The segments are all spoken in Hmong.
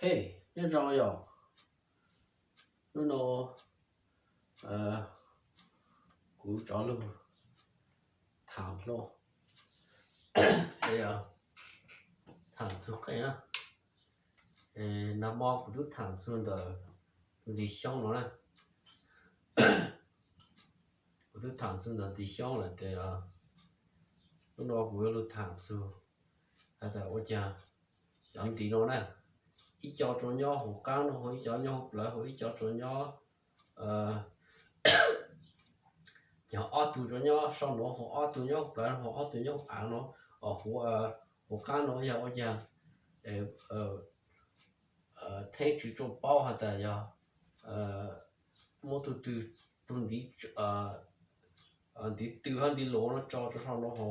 Ok, nyob zoo yom. Hnub no kuv rov lug tham hlo, tham txug qeej na. Nag hmo kuv twb tham txug ntawm tus ntiv xyoob no na. Kuv twb tham txug ntawm ntiv xyoob lawm tes hnub no kuv yuav lug tham txug has tas ua cas cov ntiv no na, ib co tsuas nyob hauv qaab no, ho ib co nyob hauv plawv, ho ib co tsuas nyob, cov ob tug tsuas nyob sau no, ho ob tug nyob hauv plawv, ho ob tug nyob hauv av no, hauv qaab no yog ua cas Theeb Tswv tsuas paub has tas yog muab tug twg, tug ntiv, ntiv tw hab ntiv luv no tso rua sau no, ho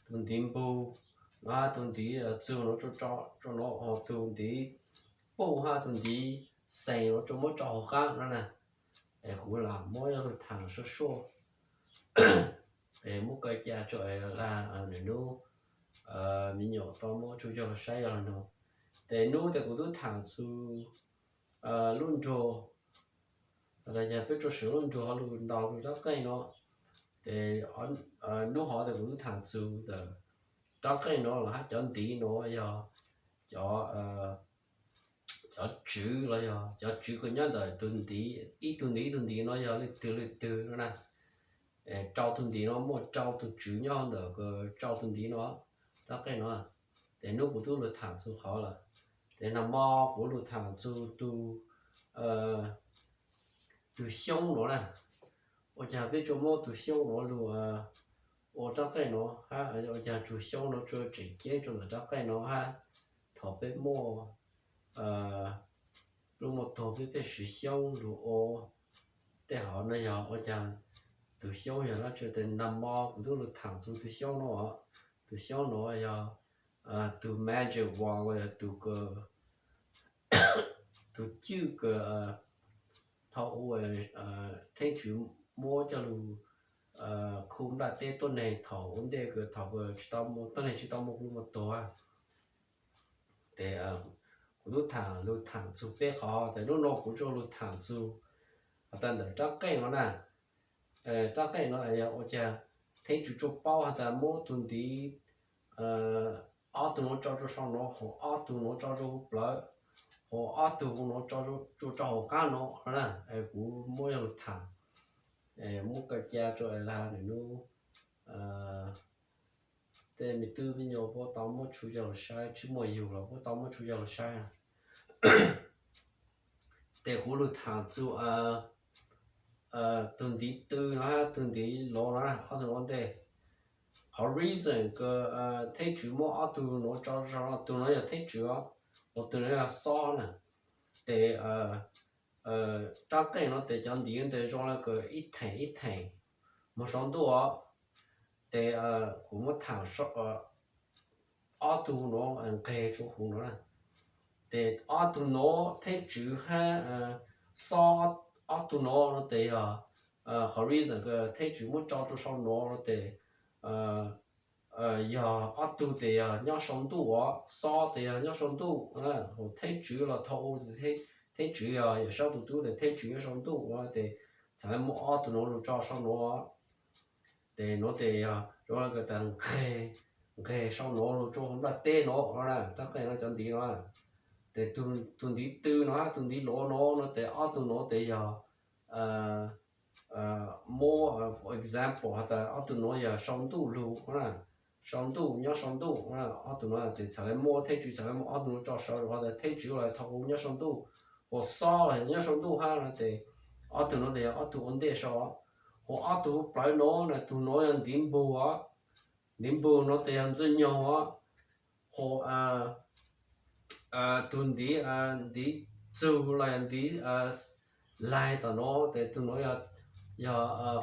tug ntiv npug no hab tug ntiv txug no tso rua no, ho tug ntiv puj hab tug ntiv xees no tso muab tso hauv qaab no na. Es kuv lam muab lug tham suaj suaj, es muab kaw ca rua nwg nub me nyuam tau muab tsuj yog lug saib yog lug nug. Tes nub tes kuv tub tham txug lub nruag, has tas yog peb tsuas swm lub nruag ho lug ntaus rua rab qeej no. Tes nub hov tes kuv tub tham txug ntawm rab qeej no los hab cov ntiv no yog cov, cov tswv los yog cov tswv kws nyob ntawm tug ntiv, ib tug ntiv ib tug ntiv no yog leej twg leej twg no na. Rau tug ntiv no muaj rau tug tswv nyob ntawm rau tug ntiv no, rab qeej no. Tes nub kuv tub lug tham txug qhov lawm. Tes nag mo kuv lug tham txug tug, tug xyoob no na. Ua cas peb tsuas muab tug xyoob no lug ua rab qeej no hab ua cas tug xyoob no tsuas tseem ceeb rua ntawm rab qeej no hab thaum peb muaj lub muaj tog peb pheej siv xyoob lug ua tej hov no yog ua cas tug xyoob yog dlaab tsi. Tes nag mo kuv tub lug tham txug tug xyoob no, tug xyoob no yog tug magic wand los yog tug, tug cwj kws thaum u Theeb Tswv muab coj lug khu nplaj teb tuab neeg thaum ua ntej kws thaum kws tsis tau, tuab neeg tsis tau muaj lub muaj tog. Tes kuv tub tham lug tham txug peb qhov, tes nub no kuv tsuas lug tham txug has tas ntawm rab qeej no na. Rab qeej no yog ua cas Theeb Tswv tsuas paub has tas muab tug ntiv ob tug no tso rua sau no, ho ob tug no tso rua huv plawv, ho ob tug no tso rua hauv qaab no na. Kuv muab yog lug tham, muab kaw ca rua nwg nub, tej me tub me nyuam puab tau muab tsuj yog lug saib, tsis muaj yug los puab tau muab tsuj yog lug saib. Tes kuv lug tham txug tug ntiv tw no hab tug ntiv luv no na, ob tug no ua ntej. Qhov reason kws Theeb Tswv muab ob tug no tso rua sau no, tug no yog Theeb Tswv os, ho tug no yog xob na. Tes rab qeej no tes cov ntiv tes zoo le kws ib theem ib theem moog sau ntuj os. Tes kuv muab tham ob tug no nqeg rua huv no na. Tes ob tug no, Theeb Tswv hab xob, ob tug no no tes yog qhov reason kws Theeb Tswv muab tso rua sau no no tes yog ob tug tes yog nyob sau ntuj os, xob tes yog nyob sau ntuj, ho Theeb Tswv los thaum u Theeb Tswv yog Yawm Saub tus tub tes Theeb Tswv nyob sau ntuj no tes txhad le muab ob tug no lug tso sau no. Tes no tes yog zoo le kws tas nqeg, nqeg sau no lug rua huv nplaj teb no na, rab qeej no cov ntiv no. Tes tug ntiv tw no hab tug ntiv luv no no tes ob tug no tes yog muab, for example has tas ob tug no yog sau ntuj lug na, sau ntuj nyob sau ntuj, ob tug no tes txhad le muab, Theeb Tswv txhad le muab ob tug no tso sau rua has tas Theeb Tswv los thaum u nyob sau ntuj, ho xob los nyob sau ntuj hab no tes ob tug no tes yog ob tug ua ntej sau. Ho ob tug huv plawv no na, tug no yog ntiv npug os, ntiv npug no tes yog ntxwg nyoog os. Ho tug ntiv, ntiv txug los yog ntiv laig tom no tes tug no yog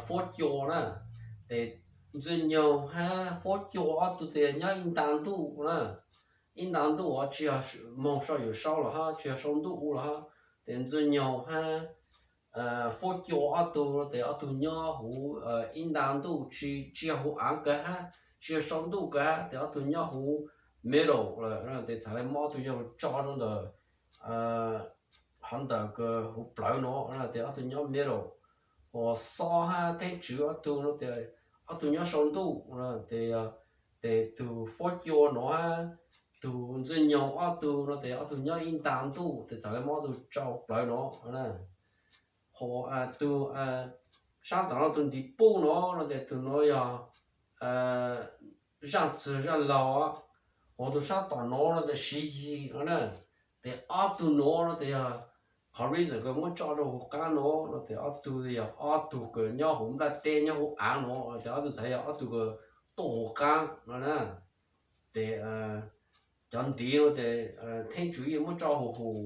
fuab cua na. Tes ntxwg nyoog hab fuab cua ob tug tes nyob ib nta ntuj na, ib nta ntuj os, tsis yog moog sau yawm saub los hab tsis yog sau ntuj u los hab. Tes ntxwg nyoog hab fuab cua ob tug tes ob tug nyob huv ib nta ntuj, tsis yog huv av kawg hab tsis yog sau ntuj kawg hab, tes ob tug nyob huv middle lawm tes txhad le muab ob tug yog lug tso rua ntawm hov ntawm huv plawv no, tes ob tug nyob middle. Hos xob hab theeb tswv ob tug no tes ob tug nyob sau ntuj, tes, tes tug fob cua no hab tug ntxwj nyoog ob tug no tes ob tug nyob ib nta ntuj, tes txawm le muab ob tug tso huv plawv no. Hos tug sab tom no tug ntiv puj no, no tes tug no yog zaaj txwg zaaj laug. Hos tug sab tom no, no tes siv yig no na. Tes ob tug no, no tes yog qhov reason kws muab tso rua huv qaab no, no tes ob tug yog ob tug kws nyob huv nplaj teb nyob huv aav no, tes ob tug txhad yog ob tug kws tuaj huv qaab no na. Tes cov ntiv no tes theeb tswv yeej muab tso huv huv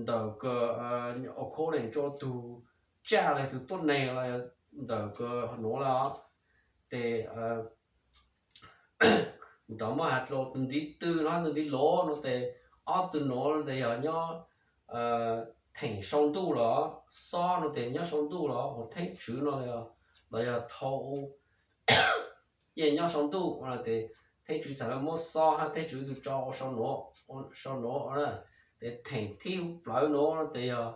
ntawm kws according rua tug tsaj le tug tuab neeg los ntawm kws nuav le. Tes ntawd muab has rua tug ntiv tw no hab tug ntiv lov no tes ob tug nuav tes yog nyob theem sau ntuj los, xob no tes nyob sau ntuj los, hos theeb tswv no los yog thau yeej nyob sau ntuj. Tes theeb tswv txhad le muab xob hab theeb tswv tug tso sau nuav, tes theem thib huv plawv no tes yog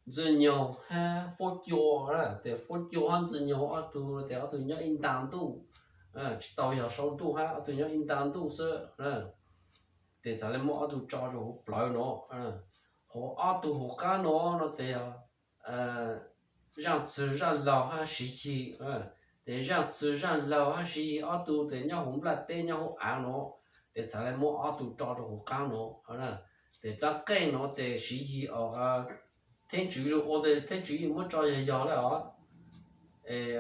ntxwj nyoog hab fuab cua. Tes fuab cua hab ntxwj nyoog ob tug tes ob tug nyob ib nta ntuj, tsi tau yog sau ntuj hab, ob tug nyob ib nta ntuj xwb. Tes txhad le muab ob tug tso rua huv plawv no. Hos ob tug huv qaab no, no tes yog zaaj txwg zaaj laug hab siv yig. Tes zaaj txwg zaaj laug hab siv yig ob tug tes nyob huv nplaj teb nyob huv aav no, tes txhad le muab ob tug tso rua huv qaab no. Tes raab qeej no tes siv yig os, theeb tswv lug ua tes theeb tswv yeej muab tso yog yog le os. Es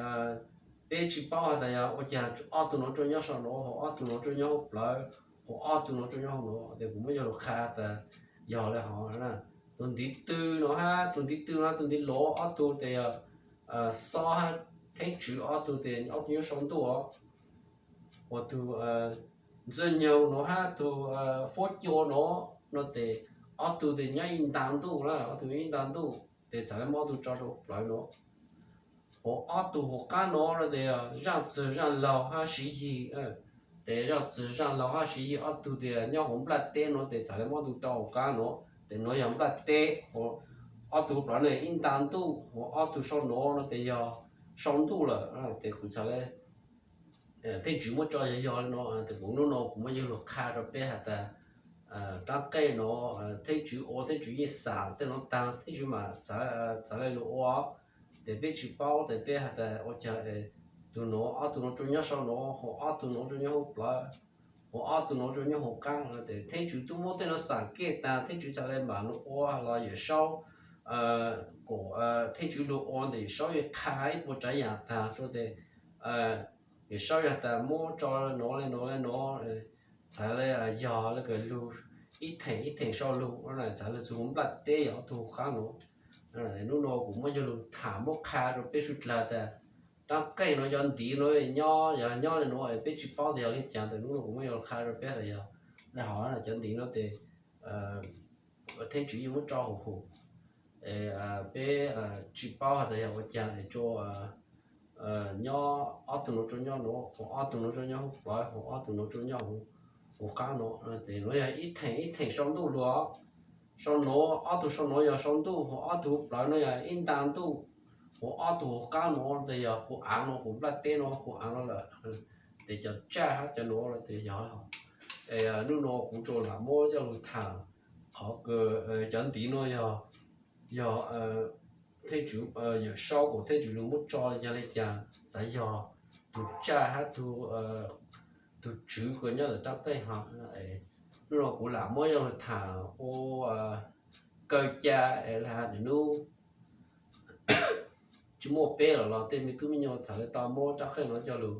peb tsi paub has tas yog ua caag ob tug nuav tsuas nyob sau nuav, hos ob tug nuav tsuas nyob huv plawv, hos ob tug nuav tsuas nyob huv nuav, tes kuv muab yog lug qha tas yog le hov. Tug ntiv tw no hab tug ntiv tw no hab tug ntiv lov ob tug tes yog xob hab theeb tswv ob tug tes ob tug nyob sau ntuj os. Hos tug ntxwj nyoog no hab tug fuab cua no, no tes ob tug tes nyob ib nta ntuj na, ob tug nyob ib nta ntuj, tes txhad le muab ob tug tso rua huv plawv no. Hos ob tug huv qaab no, no tes zaaj txwg zaaj laug hab siv yig. Tes zaaj txwg zaaj laug hab siv yig ob tug tes nyob huv nplaj teb no, tes txhad le muab ob tug rua huv qaab no. Tes nuav yog nplaj teb, hos ob tug huv plawv no ib nta ntuj, hos ob tug sau nuav no tes yog sau ntuj lawm. Tes kuv txhad le theeb tswv muab tso yog yog le no, tes kuv nub no kuv muab yog lug qha rua peb has tas raab qeej no theeb tswv ua, theeb tswv yeej xam tej nuav taag, theeb tswv mas txhad le lug ua. Tes peb tsi paub tes peb has tas ua caag tug nuav, ob tug nuav tsuas nyob sau nuav, hos ob tug nuav tsuas nyob huv plawv, hos ob tug nuav tsuas nyob huv qaab. Tes theeb tswv tub muab tej nuav xam kej taag, theeb tswv txhad le mam lug ua los Yawm Saub, kuas theeb tswv lug ua tes Yawm Saub yeej qha ib puas tsaav yaam taag rua tes Yawm Saub yog tas muab tso nuav le nuav le nuav, txhad le yog le kws lug ib theem ib theem sau lug, txhad le txug nplaj teb yog ob tug huv qaab nuav. Nub no kuv muab yog lug tham muab qha rua peb suav dlawg tas raab qeej no cov ntiv no nyob, yog nyob le nuav peb tsi paub tas yog le caag, tes nub no kuv muab yog lug qha rua peb tas yog le hov, cov ntiv no tes theeb tswv yeej muab tso huv huv. Peb tsi paub has tas yog ua caag es tsuas nyob ob tug nuav tsuas nyob nuav, hos ob tug nuav tsuas nyob huv plawv, hos ob tug nuav tsuas nyob huv qaab nuav. Tes nuav yog ib theem ib theem sau ntuj lug. Sau nuav, ob tug sau nuav yog sau ntuj, hos ob tug huv plawv no yog ib nta ntuj, hos ob tug huv qaab nuav tes yog huv aav nuav, huv nplaj teb nuav, huv aav nuav lawm. Tes cov tsaj hab cov nuav tes yog le hov. Nub no kuv tsuas lam muab coj lug tham qhov kws cov ntiv no yog, yog theeb tswv, Yawm Saub kuas theeb tswv lug muab tso le caag le caag, txhad yog tug tsaj hab tug tswv kws nyob ntawm raab qeej hov. Nub no kuv lam muab coj lug tham ua kaw ca es le has nub tsi muaj peb lawm los tej me tub me nyuam txhad le tau muab raab qeej no coj lug,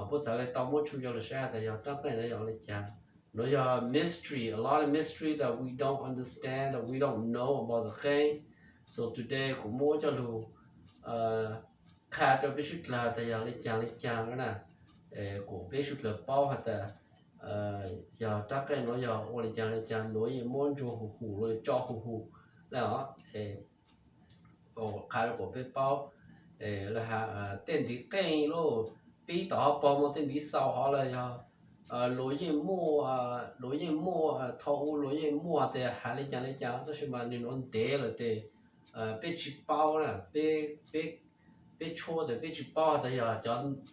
puab txhad le tau muab tshu coj lug saib has tas yog raab qeej no yog le caag. Nuav yog mystery, a lot of mystery that we don't understand, that we don't know about the qeej. So today kuv muab coj lug qha rua peb suav dlawg tas yog le caag le caag na, kuas peb suav dlawg paub has tas yog raab qeej nuav yog ua le caag le caag, nuav yeej muab ntsuag huv huv los tso huv huv le os. Qha rua kuas peb paub le has tej ntiv qeej lauj, peb ib tom hov pog muaj tej ntiv xau hov le yog luag yeej muaj, luag yeej muaj, thaum ub luag yeej muaj tias hais li cas li cas, tab sis mas nws nuav ntev lawm tes peb tsis paub na, peb, peb, peb tshuab tes peb tsis paub has tas yog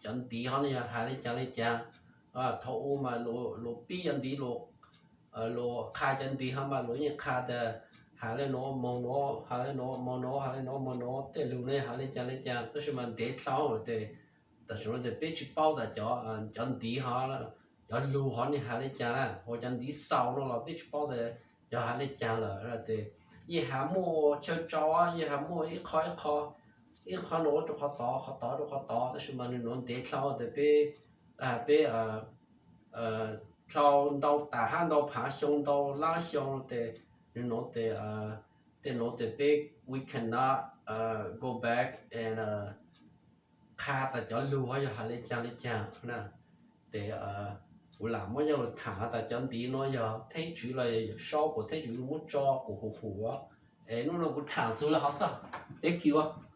cov ntiv hov ne yog hais li cas li cas. Thaum ub mas luag pib cov ntiv, luag qha cov ntiv hov mas luag yeej qha tas hais li nuav moog nuav, hais li nuav moog nuav, hais li nuav moog nuav, tej lug ne hais li cas li cas, tab sis mas ntev dlhau lawm tes tam sim no tes peb tsis paub tas cov, cov ntiv hov, cov lug hov ne hais li cas na, ua cov ntiv xaus no los peb tsis paub tas yog hais li cas lawm tes yeej has muaj chaw tsau, yeej has muaj ib qho ib qho, ib qho nuav rau qhov tod, qhov tod rau qhov tod, tab sis mas nws nuav ntev dlhau tes peb, peb dlhau ntau tas hab ntau phav xyoo ntau lab xyoo tes nws nuav tes, tej nuav tes peb we cannot go back and qha tas cov lug hov yog hais li cas li cas na. Tes kuv lam muab coj lug tham tas cov ntiv nuav yog Theej Tswv los yog Yawm Saub puas, Theej Tswv muab tso kuv hum hum. Es hnub no kuv tham txug le hov xwb, thank you.